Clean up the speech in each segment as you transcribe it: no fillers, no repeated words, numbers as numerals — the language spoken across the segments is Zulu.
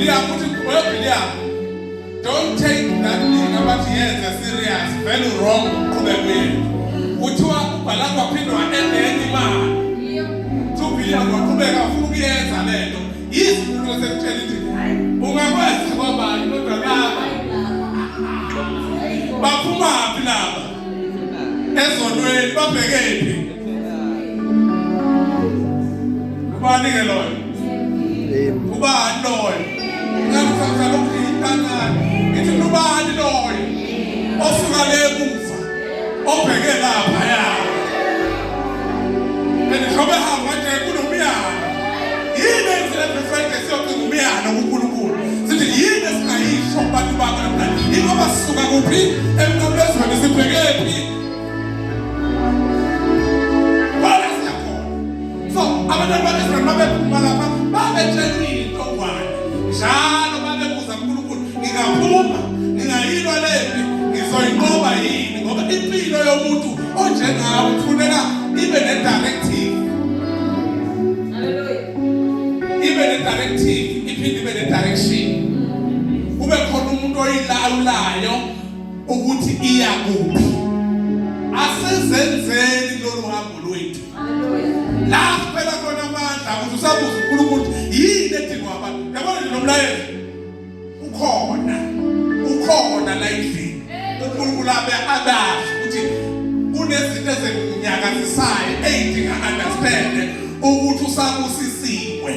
uBilliam uthi uBilliam don't take that thing abathi yenze serious very wrong uqhubeke uyenze. Kuthiwa uBhalaki waphinde wa-enda enye imali. 2 billion waqhubeka wafuna ukuyenza lento. Yizi umuntu osekutshela ukuthi ungakwenza kwabani kodwa laba baphumaphi laba ezonweni babhekephi? Ubani ke loyo? Ubani loyo? Ngabe usazala kancane. Ngithi ubani loyo osuka le emuva obheke lapha ya? And njengoba ehamba nje kunomyalo. Yini enzela Friday siyocinga umyalo kuNkulunkulu? Sithi yini esingayisho kubantu bakho namhlanje? Ingoba sisuka kuphi emnqamlezweni sibhekephi? Wala siyakhona. So abantwana ba-Israyeli babephuma lapha babetshela into ngwane. Njalo babebuza kuNkulunkulu, ngingaphuma, ngingayilwa lempi, ngizoyinqoba yini? Ngoba impilo yomuntu onjengawe kufuneka ibe ne-directive. Ibe ne-directive, iphinde ibe ne-direction. Kube khona umuntu oyilawulayo ukuthi iya kuphi. Asizenzeni lolu hambo lwethu. La kuphela khona amandla ukuthi usabuza uNkulunkulu ukuthi yini edingwa abantu. Yabona nje lo mlayezo ukhona. Ukhona la endlini. uNkulunkulu abe abazi ukuthi kunezinto ezinyakazisayo ey'dinga understand ukuthi usabusisiwe.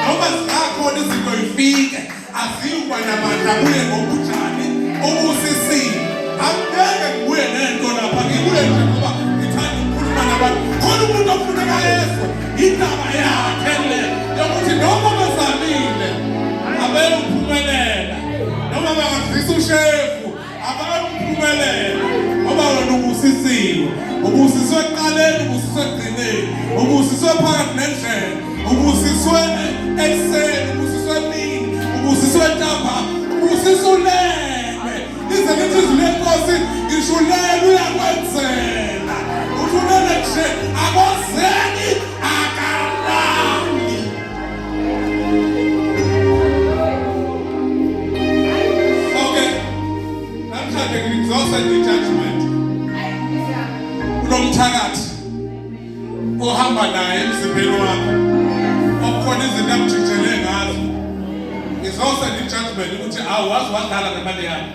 Noma zingakhona izinto ifike aziyukuba namandla kuye ngobunjani ubusisiwe. Angeke ngibuye nento lapha ngibuye nje ngoba ngithanda ukukhuluma nabantu. Khona umuntu ofuneka ezwe indaba yakhe le yokuthi noma bezamile abeyuphumelela noma bangadlisa ushefu abayuphumelela ngoba wena ubusisiwe. Ubusiswe ekuqaleni, ubusiswe ekugcineni, ubusiswe phakathi nendlela, ubusiswe ekuseni, ubusiswe emini, ubusiswe ntambama, ubusiswe ulele. Lize lithi izwi lenkosi ngisho ulele uyakwenzela. Uthi ulele nje akozeki akalali. Okay. Namhlanje ngizosenda i-judgment kulo mthakathi ohamba naye emzimbeni wakho okukhona izinto akujijele ngazo. Ngizosenda i-judgment ukuthi awu wazi wadlala ngemali yakho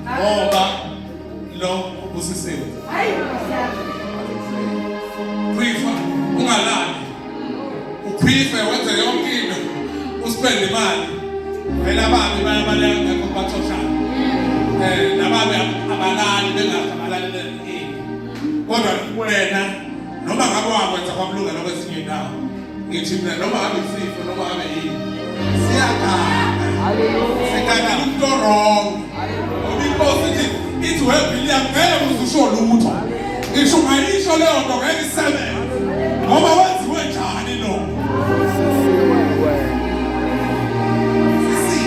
ngoba lo ubusisiwe. Khwifa ungalali, ukhwife wenze yonke into, uspende imali. Vele ababi bayabaleka ngekho baxoshana, nababi abalali bengazi abalalele ini, kodwa wena noma ngabe wakwenza kwakulungela kwezinye indawo, ngithi mina noma ngabe isifo noma ngabe yini siyaganga, sigangela umuntu o-wrong ngoba inkosi ithi weBilliam ngeke uze usho lutho, ngisho ungayisho leyo nto ngeke isebenze ngoba wenziwe njani lo. Sisi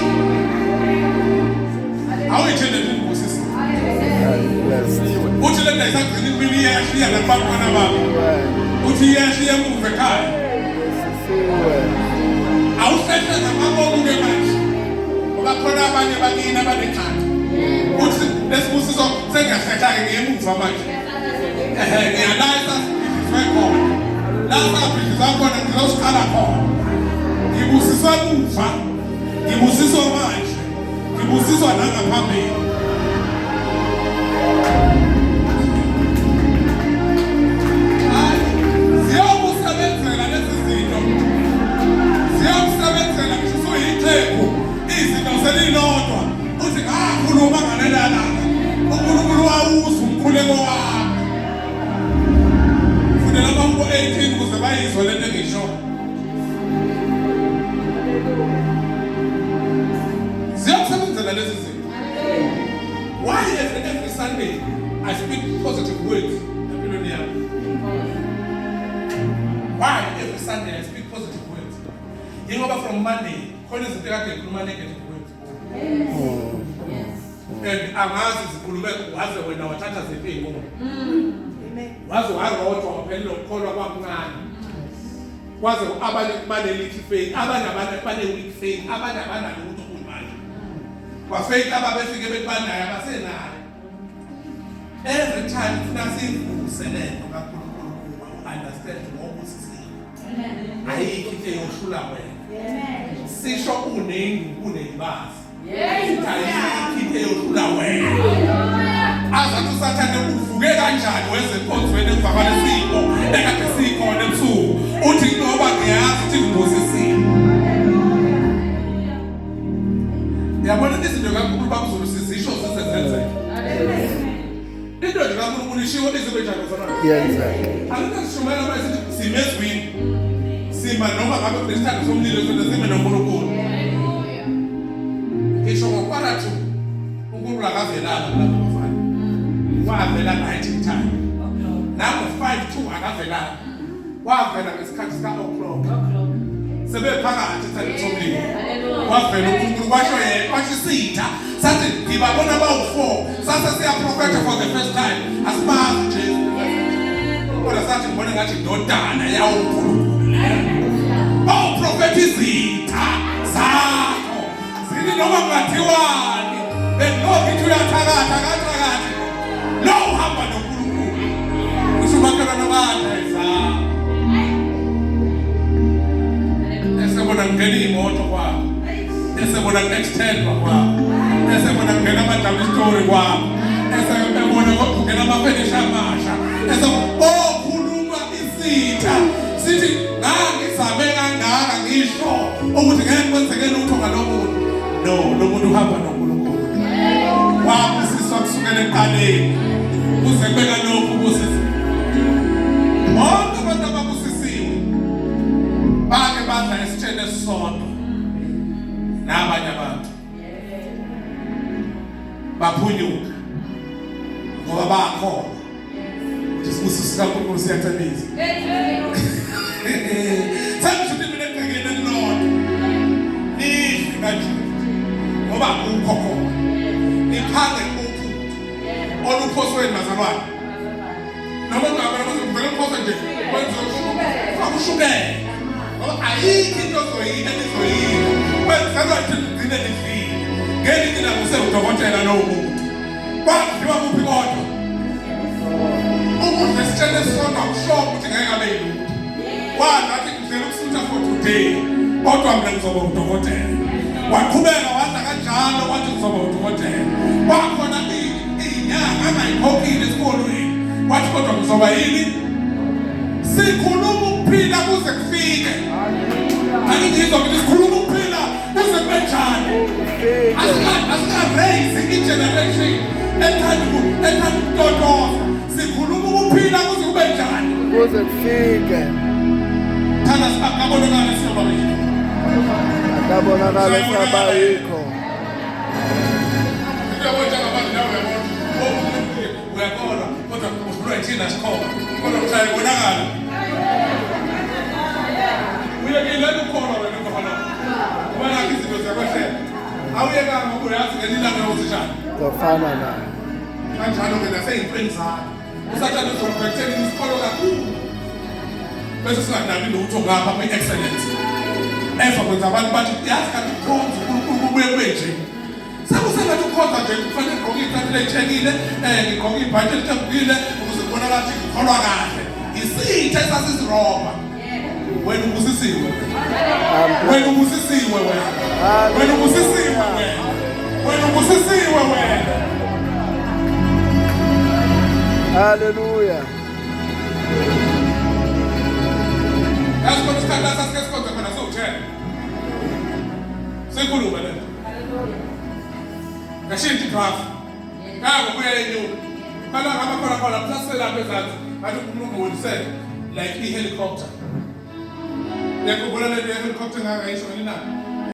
awuyithende ngibusisi uthi le nto ayisagcina impilo iyehla nakubantwana bami, uthi iyehla emuva ekhaya. Awuhlehle ngamabomu-ke manje ngoba khona abanye bakini abanengxaki. Uthi lesibusiso sengiyahlehla-ke ngiyemuva manje, ehe, ngiyala esasibhidlizwe khona, la sabhidlizwa khona ngizosiqala khona. Ngibusiswe muva, ngibusiswa manje, ngibusiswa nangaphambili. Hayi, ziyakusebenzela lezi zinto, ziyakusebenzela ngisho usuyixhegu. Izinto selilodwa uthi ngakhuluma ngalela langa uNkulunkulu wawuza umkhuleko wami. Fundela amahubo 18 ukuze bayizwe lento engisho. Ziyakusebenzela lezi zinto. Why every Sunday I speak positive words empilweni yami? Why every Sunday I speak positive words? Yingoba from Monday khona izinto ekade ngikhuluma negative words and angazi zikhulume waze wena wathatha ziphi iy'nqumo, waze warojwa waphelelwa ukukholwa kwakuncane. Kwaze abanye bane-little faith, abanye bane-weak faith, abanye abanalutho kuyimanje. Kwa-faith ababefike bethi banayo abasenayo. Every time ufuna siyivuse lento kaNkulunkulu kuwe, u-understand ngobusisiwe. Ayikho into eyohlula wena. Sisho unengi kunelibazi. Ayikho into eyohlula wena. Azathi uSathane uvuke kanjani weze enkonzweni emva kwalesimo ekade sikhona ebusuku. Uthi ngoba ngiyazi ukuthi ngibusisiwe. Yabona izinto kaNkulunkulu bakuZulu sizisho zize zenzeke. Into nje kaNkulunkulu ishiwo izibe njani bazalwane? Yenzeke. Angike sishumayela manje sithi sime ezwini. Sima noma ngabe kunesithando somlilo sona sime noNkulunkulu. Ngisho ngokwara 2 uNkulunkulu akavelanga kulabo bafana. Wavela 19 time. Nango 5 2 akavelanga. Wavela ngesikhathi sika o'clock. Sebephakathi esithandweni somlilo. Wavela uNkulunkulu kwasho yena kwasho isitha sathi ngibabona bawu-4 sase siyaprofetha for the first time asibazi Jesu. Kodwa sathi ngibona ngathi indodana yawuNkulunkulu. Bawuprofetha izitha zakho. Zini noma kungathiwani bengilokhu ithi uyathakatha akathakathi. Lo uhamba noNkulunkulu. Usho umakhelwane wakhe izakho. Esebona kungena iy'moto kwakho. Esebona ku-extendwa kwakho. Esebona kungena ama-double story kwakho. Esebona kungena amafenisha amasha. Ese okhuluma isitha sithi ngangizame kangaka ngisho ukuthi ngeke kwenzeke lutho ngalo muntu. No, lo muntu uhamba noNkulunkulu. Wabusiswa kusukela ekuqaleni kuze kube kalokhu busisiwe. Bonke abantu ababusisiwe bake badla esitsheni esisodwa nabanye abantu baphunyuka ngoba bakholwa ukuthi isibusiso sikaNkulunkulu siyacebisa. Sengisho ukuthi mina egcekeni elilodwa nidle kanje ngoba akukho khona niphange uphuthu oluphosweni bazalwane noma ngabe noma kuvele uphoswe nje kwenziwe ufake ushukela ngoba ayikho into ozoyila nizoyila kwenzelwa nje nigcine nidlile. Ngelinye ilanga usewudokotela lowo muntu kwadliwa kuphi kodwa ukudla esitsheni esisodwa kusho ukuthi ngeke abe yilutho. Wadla athi ngidlela ukusutha for today kodwa mina ngizoba udokotela. Waqhubeka wadla kanjalo wathi ngizoba udokotela. Kwakhona iy'nyanga angayikhokhile esikolweni wathi kodwa ngizoba yini. Sikhuluma ukuphila kuze kufike. Angingizwa ukuthi sikhuluma ukuphila kuze kube njani. Asika-raise i-generation ethanda ukutotoza. Sikhuluma ukuphila kuze kube njani? Kuze kufike. Thanda akabonakala siyoba yikho. Akabonakala saba yikho. Uyabona njengamanje nawe uyabona uyakholwa kodwa uhlulwa yithina sikhona kodwa kuhlale kubonakala. Uyekile ukukholwa wena emva kwalokho ngoba nakho izinto ziyakwehlela. Awuyekanga ngoba uyazi ngelinye ilanga uyozishana. Ngofana naye. Kanjalo-ke nasey'ntweni zakho uSathane uzokubhekisela isikolo kakhulu bese singanaki lutho ngapha kwi-excellence eva kwenza abantu bathi yazi kanti ukukhonza uNkulunkulu kubuye kube nje sekusengathi ukukhonza nje kufanele ngigqoke iy'cathulo ey'tshekile ngigqoke ibhantshi elithembukile ukuze kubonakala ukuthi ngikholwa kahle. Isitha esasizirobha. Wena ubusisiwe, wena ubusisiwe, wena wena ubusisiwe, wena wena ubusisiwe wena. Haleluya. Yazi khona isikhathi la sasike sikhonze khona siwu-10 sikhulume lento ngashintsha idraft ngako kuya enyuka phela ngaba khona khona kusaselapha ezansi ngathi uNkulunkulu ungibonisele like i-helicopter. Ngiyakhumbula lento ye-helicopter ngangayisho ngelilanga.